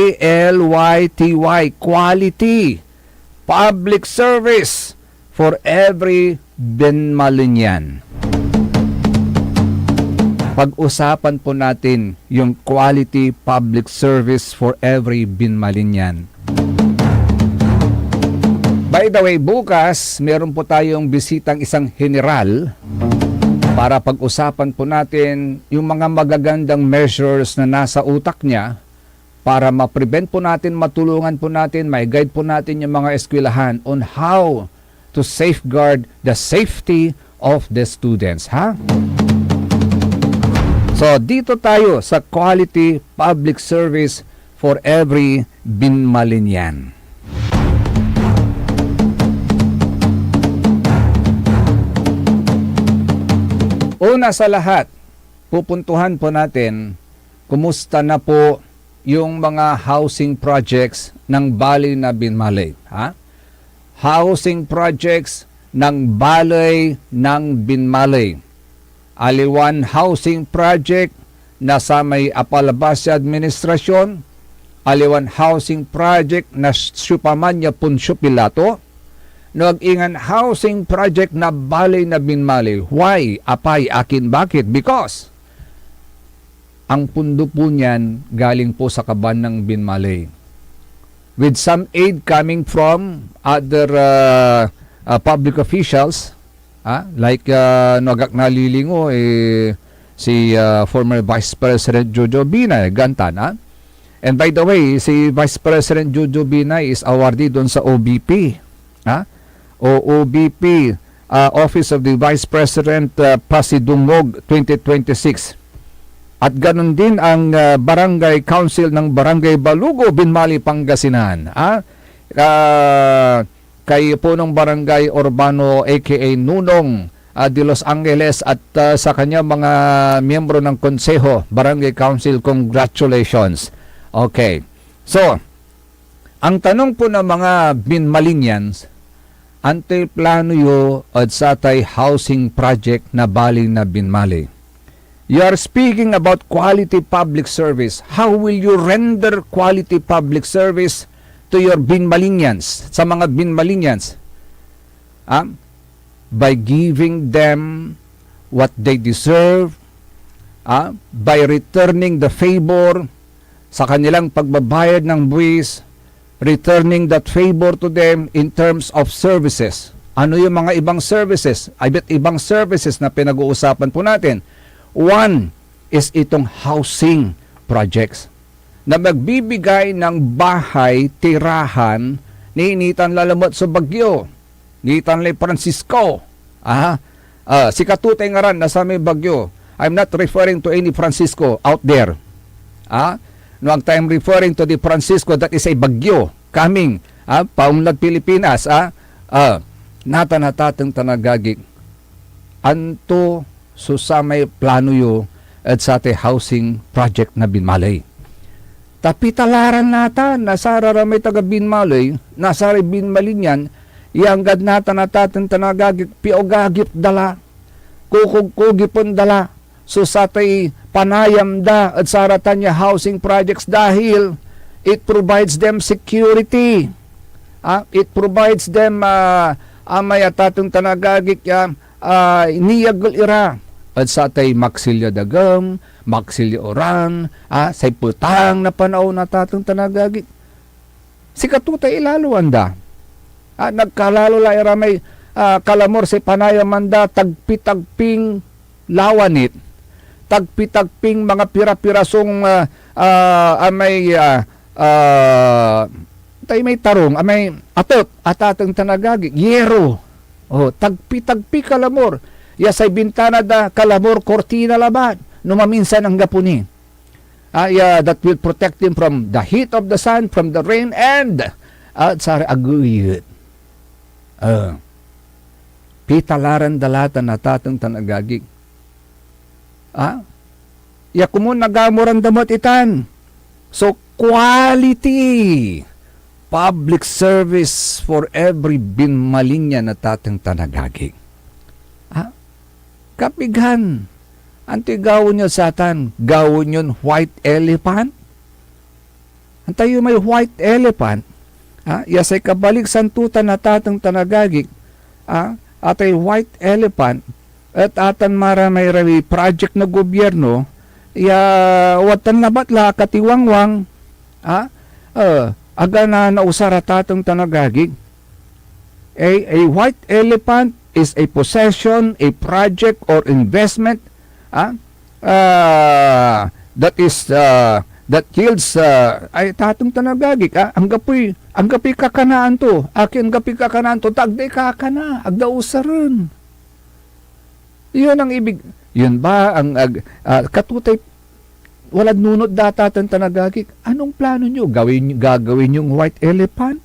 L Y T Y, quality public service for every Binmalinian. Pag-usapan po natin yung quality public service for every Binmalinian. By the way, bukas, meron po tayong bisitang isang general para pag-usapan po natin yung mga magagandang measures na nasa utak niya para ma-prevent po natin, matulungan po natin, ma-guide po natin yung mga eskwelahan on how to safeguard the safety of the students, ha? So, dito tayo sa quality public service for every Binmalinyan. Una sa lahat, pupuntuhan po natin, kumusta na po yung mga housing projects ng Baley na Binmaley, ha? Housing projects ng Baley ng Binmaley. Aliwan housing project na samay apalabas ya administrasyon, aliwan housing project na siopaman ya Poncio Pilato, no ag ingen housing project na Baley na Binmaley. Why? Apay, akin, bakit? Because ang pondo po niyan galing po sa kaban ng Binmaley, with some aid coming from other, uh, uh, public officials, ah, like, uh, no ag ak nalilingo, eh, si, uh, former Vice President Jojo Binay, gantan, ah. And by the way, si Vice President Jojo Binay is awardee doon sa O B P, ha? O O B P, ah, Office of the Vice President, ah, Pasidungog twenty twenty-six. At ganun din ang, ah, Barangay Council ng Barangay Balugo, Binmali, Pangasinan, ah, ah, kay Punong Barangay Urbano, A K A Nunong, ah, de Los Angeles, at, ah, sa kanya mga miyembro ng Konseho, Barangay Council, congratulations. Okay. So, ang tanong po ng mga Binmalingyans, antoy plano yo ed satay housing project na Baley na Binmaley? You are speaking about quality public service. How will you render quality public service to your Binmalingyans, sa mga Binmalingyans? Ah, by giving them what they deserve, ah, by returning the favor sa kanilang pagbabayad ng buwis, returning that favor to them in terms of services. Ano yung mga ibang services? Iba't ibang services na pinag-uusapan po natin. One is itong housing projects na magbibigay ng bahay, tirahan, nitan lalamet so bagyo, nitan lay Francisco. Ah, ah, sikatutay ngaran na samay bagyo. I'm not referring to any Francisco out there. Ah, no, ag tayo referring to the Francisco that is a bagyo coming, ah, paunlad Pilipinas, ah, ah, natan natateng tan agagik. Anto so samay plano yo ed satay housing project na Binmaley? Ta pitalaran natan na sararamay taga Binmaley, na saray Binmalinyan, ya anggad natan natateng tan agagik, piogagip da la, kukugkugipen da la so satay panayam da ed saratan ya housing projects dahil it provides them security. Ah, it provides them, ah, amay atateng tan agagik ya, ah, niyagel ira ed satay maksil ya dagem, maksil ya uran, ah, say petang na panaon, atateng tan agagik. Sikato tay ilaloan da. Ah, nagkalalo la ira may, ah, kalamor say panayaman da, tagpi-tagping lawanit, tagpi-tagping mga pira-pirasong, ah, ah, amay, ah, ah, tay may tarong, amay atot, atateng tan agagik, yero. Oh, tagpi-tagpi kalamor. Ya say bintana da, kalamor, kortina labat, no maminsan anggapo ni. Ah, ya, that will protect him from the heat of the sun, from the rain, and, ah, saray ageyet. Ah, pitalaran da la tan atateng tan agagik. Ah, ya komun nagamuran da met itan. So, quality public service for every Binmalinyan, atateng tan agagik. Ah, kapigan, antoy gawaen yod satan? Gawaen yon white elephant? Antayo may white elephant, ah, ya say kabaliksan to tan atateng tan agagik, ah, atay white elephant, et atan mara may rawi project na gobyerno, ya watan labat la katiwangwang, ah, eh, aga na nausar atateng tan agagik. A, a white elephant is a possession, a project, or investment, ah, ah, that is, ah, that yields, ah, ay, tateng tan agagik, ah, anggapoy, anggapoy kakanaan to. Akin anggapoy kakanaan to, ta ag da ikakana, ag da usaren. Yun ang ibig, yun ba ang ag-, ah, katutay walad nunot da, tateng tan agagik? Anong plano nyo? Gawin, gagawin yung white elephant?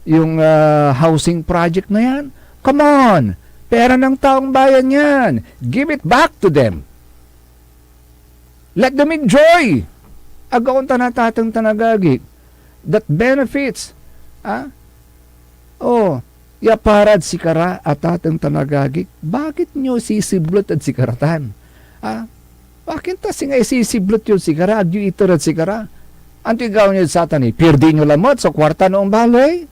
Yung, ah, housing project na yan? Come on! Pera ng taong bayan yan! Give it back to them! Let them enjoy! Agaon ta na, tateng tan agagik. That benefits. Ah? Oh, ya parad sikara a tateng tan agagik, bakit nyo sisiblet ed sikara tan? Ah? Akin ta singa isisiblet yod sikara, ag yo iter ed sikara? Antoy gawa nyo ed satan, eh? Pirdi nyo lamet so kuarta na ombaley?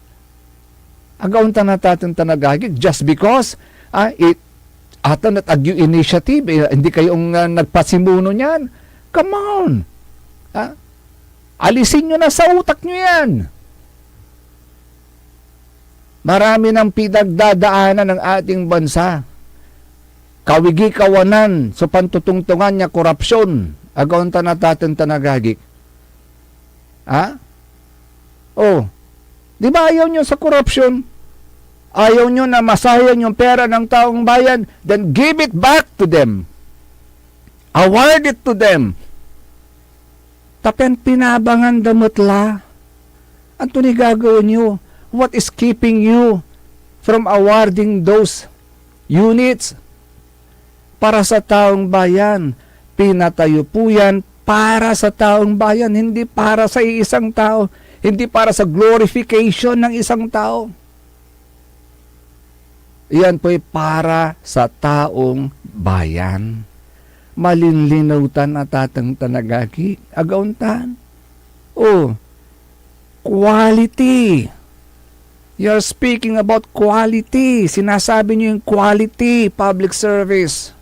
Agaon ta na, tateng tan agagik, just because, ah, it, atan et ag yo initiative, eh, hindi kayo, ah, nagpasimuno niyan. Come on! Ah? Alisin nyo na sa utak nyo yan. Marami nang pinagdadaanan ng ating bansa. Kawigi-kawanan so pantotongtongan ya korupsyon. Agaon ta na, tateng tan agagik. Ha? Oh, di ba ayaw nyo sa korupsyon? Ayaw nyo na masayang yung pera ng taong bayan? Then give it back to them. Award it to them. Ta pian pinabangan da met la. Anto ni gagawaen yo? What is keeping you from awarding those units para sa taong bayan? Pinatayo po yan para sa taong bayan, hindi para sa iisang tao, hindi para sa glorification ng isang tao. Iyan po'y para sa taong bayan. Malinlinew tan, tateng tan agagik, agaon tan. Oh, quality. You're speaking about quality. Sinasabi niyo yung quality public service.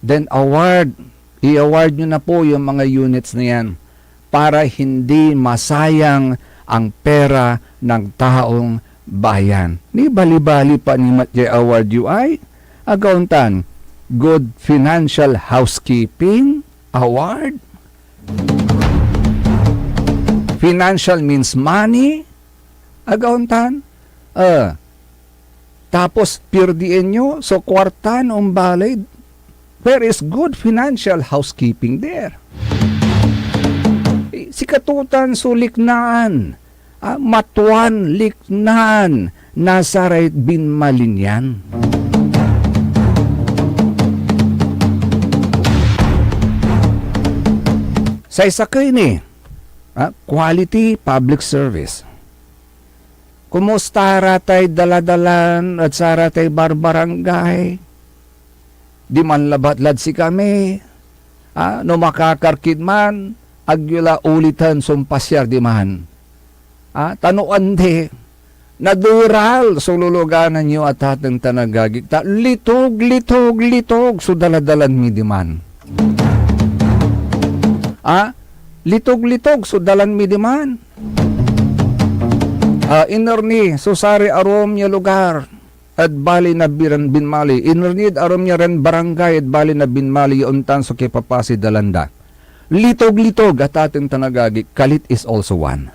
Then award, i-award nyo na po yung mga units na yan para hindi masayang ang pera ng taong bayan. Ni bali-bali pa ni met ya award yo ay, agaon tan, good financial housekeeping award. Financial means money, agaon tan. Ah, tapos pirdien nyo so kuarta na ombaley. Where is good financial housekeeping there? Eh, sikatotan so liknaan, ah, matuan liknaan na saray binmalin yan. Say sakey ni, ah, quality public service. Kumusta ra tay daladalan ed saratay barbarangay? Diman labat lad sikami, ah, no makakarkit man, ag yo la uliten so ompasiar diman. Ah, ta no andi, naderal so luluganan yo, tateng tan agagik, ta litog, litog, litog so daladalan mi diman. Ah, litog, litog so dalan mi diman. Ah, inerni so saray arum ya lugar ed bali na biran binmali. Inerni ed arum ya ran barangay ed bali na binmali ya ontan so kipapasey dalan da. Litog-litog, tateng tan agagik, kalit is also one.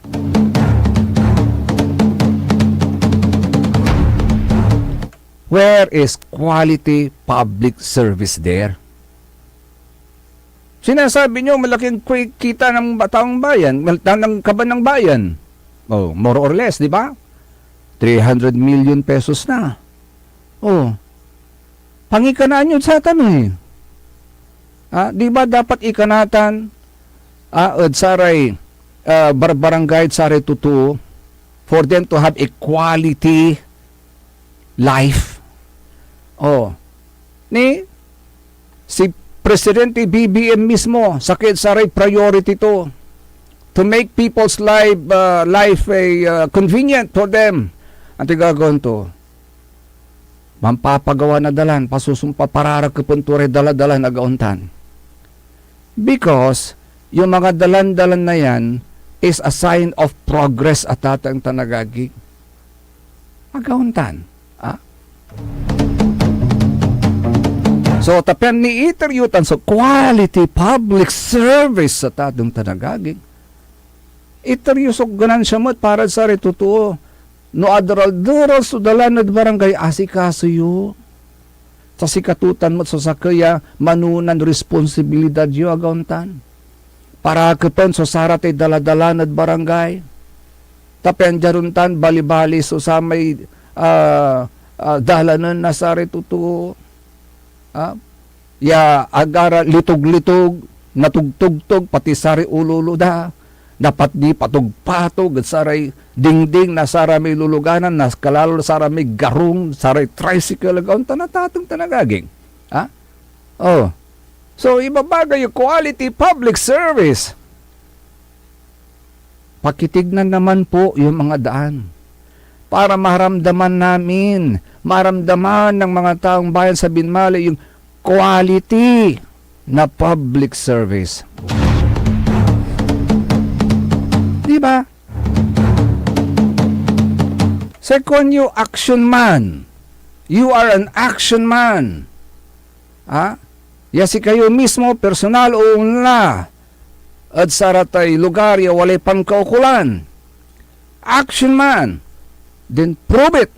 Where is quality public service there? Sinasabi nyo, malaking ki-, kita ng ba-, taong bayan, mal-, ng, ng kaban ng bayan. Oh, more or less, di ba? Three hundred million pesos na. Oh. Pangikanaan yod satan eh. Ah, di ba dapat ikanatan, ah, ed saray, ah, barbarangay, ed saray totoo, for them to have a quality life? Oh. Ni, si Presidente B B M mismo, sakey ed saray priority to, to make people's life, uh, life a, uh, convenient for them. Antoy gagawaen to? Manpapagawa na dalan, pasusumpa, pararakepen to ray daladalan, agaon tan. Because yung mga dalan-dalan na yan is a sign of progress, tateng tan agagik. Agaon tan. Ah? So, ta pian niiter yo tan so quality public service sa tateng tan agagi, iter yo so ganansya met para ed saray totoo. No aderal-deral so dalan ed barangay, asikaso yo. Ta sikato tan met so sakey a manonan responsibilidad yo, agaon tan. Parakepen so saratay daladalan ed barangay. Ta pian diad ontan, balibali so samay, ah, ah, dalanen na saray totoo. Ah, ya agara litog-litog, natugtogtog, pati saray ulolo da, napatnipatog-patog ed saray dingding na saramay luluganan, na kalalo saramay garong, saray tricycle, agaon tan natateng tan agaging. Ah? Oh. So, ibabaga yo quality public service. Pakitignan naman po yung mga daan para maramdaman namin, maramdaman ng mga taong bayan sa Binmali yung quality na public service. Di ba? Second, you action man. You are an action man. Ha? Ya sikayo mismo, personal o onla ed saratay lugar ya walay pankaukolan. Action man. Then prove it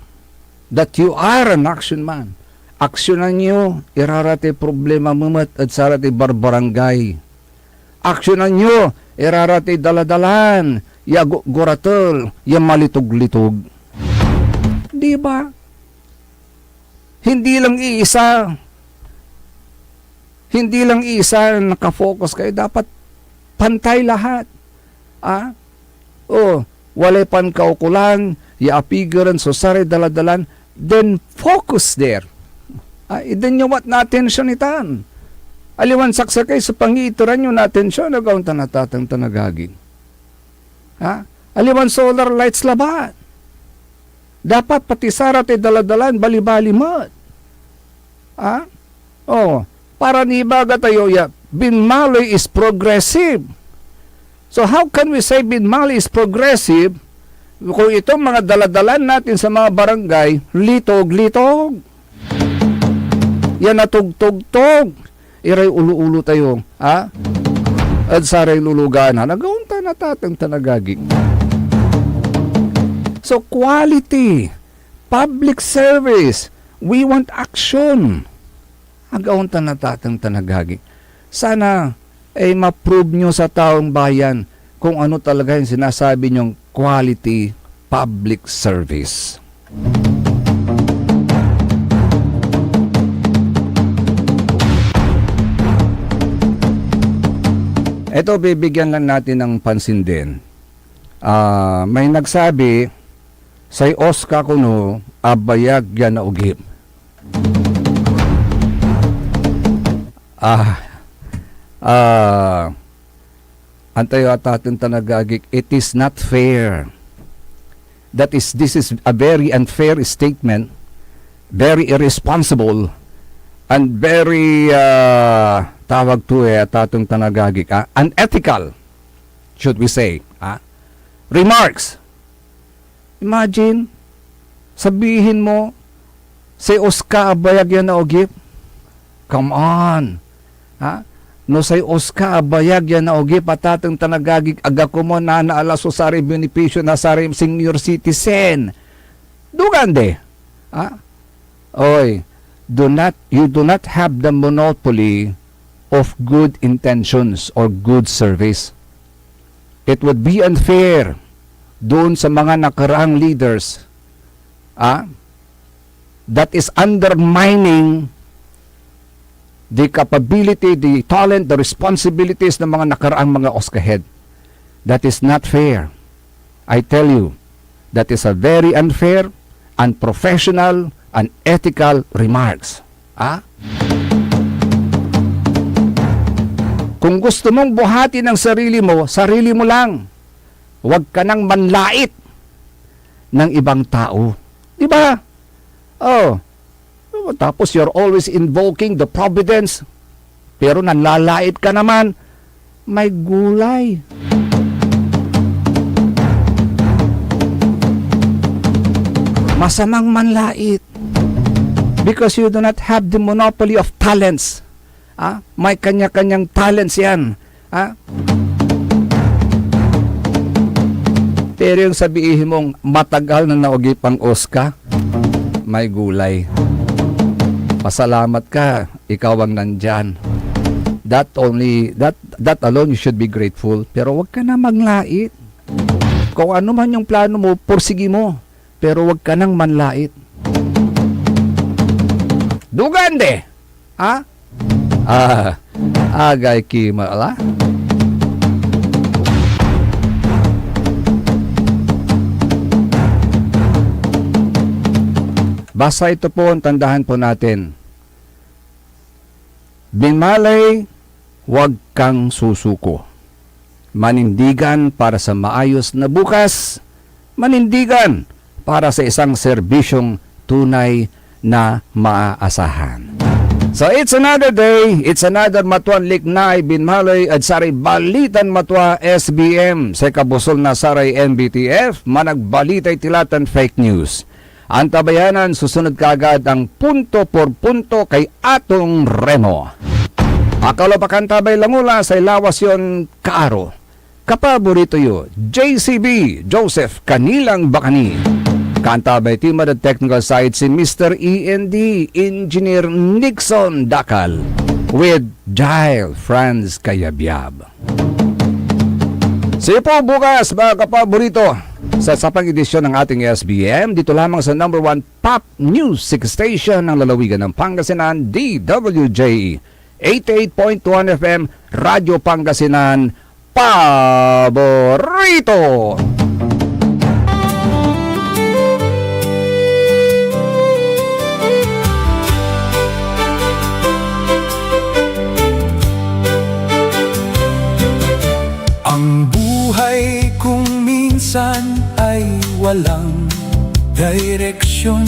that you are an action man. Aksyonan yo iraratay problema mo met ed saratay barbarangay. Aksyonan yo iraratay daladalan ya gu-, guratel, ya malitog-litog. Di ba? Hindi lang iisa, hindi lang iisa ang nakafocus kayo. Dapat pantay lahat. Ah? Oh, walay pankaukolan ya apigerem so saray daladalan, then focus there. Ah, iden yo met na atensyon itan. Aliwan saksakey so pangiiteran yo na atensyon, agaon tan natateng tan agagi. Ha? Aliwan solar lights labat. Dapat pati saratay daladalan, balibali met. Ha? Oh, para nibaga tayo ya, Binmali is progressive. So how can we say Binmali is progressive kung itong mga daladalan natin sa mga barangay, litog-litog? Yan natugtog-tog. Iray ulo-ulo tayo, ha? Ed saray luluganan. Agaon tan natateng tan agagi. So, quality, public service, we want action. Agaon tan natateng tan agagi. Sana ay ma-prove nyo sa taong bayan kung ano talaga yung sinasabi nyong quality public service. Ito, bibigyan lang natin ng pansin din. Ah, may nagsabi, "Say OSCA kuno, abayag ya naogip." Ah, ah, antayo, atateng tan agagik, it is not fair. That is, this is a very unfair statement, very irresponsible, and very, ah, tawag to eh, atateng tan agagik, ah, unethical, should we say, ah, remarks. Imagine, sabihin mo, say OSCA abayag ya naogip? Come on. Ha? No say OSCA abayag ya naogip, atateng tan agagik, aga komun nanaala so saray benepisyo na saray senior citizen. Dugan de. Ha? Oy, do not, you do not have the monopoly of good intentions or good service. It would be unfair doon sa mga nakaraang leaders, ah, that is undermining the capability, the talent, the responsibilities ng mga nakaraang mga OSCA head. That is not fair. I tell you, that is a very unfair, unprofessional, unethical remarks. Ah? Kung gusto mong buhatin ang sarili mo, sarili mo lang. Huwag ka nang manlait ng ibang tao. Di ba? Oh. Tapos you're always invoking the providence. Pero nanlalait ka naman. May gulay. Masamang manlait. because you do not have the monopoly of talents. Ah, may kanya-kanyang talents yan. Ah? Pero yung sabihin mong matagal na naogip ang Oscar, may gulay. Pasalamat ka, ikaw ang nandyan. That only, that, that alone you should be grateful. Pero wag ka na manlait. Kung ano man yung plano mo, pursigi mo. Pero wag ka nang manlait. Dugande! Ha? Ah, agay ki mala. Basta ito po, ang tandahan po natin. Binmalay, huwag kang susuko. Manindigan para sa maayos na bukas, manindigan para sa isang serbisyong tunay na maaasahan. So, it's another day, it's another matuan liknay binmalay ed saray balitan matua S B M, say kabusol na saray N B T F, managbalitay tila tan fake news. Antabayanan, susunod kaagad ang punto por punto kay Atong Remo. Akalo pa kantabay langula say lawas yon kaaro. Kapaborito yo, J C B, Joseph Canilang Bacani. Kantabay ti mad ed technical side si Mister E N D, Engineer Nixon Dacal, with Jael Franz Kayabyab. See you po bukas, mga kapaborito, sa isa pang edisyon ng ating S B M, dito lamang sa number one pop music station ng lalawigan ng Pangasinan, D W J, eighty-eight point one F M, Radyo Pangasinan, paborito. Ang buhay kong minsan ay walang direksyon.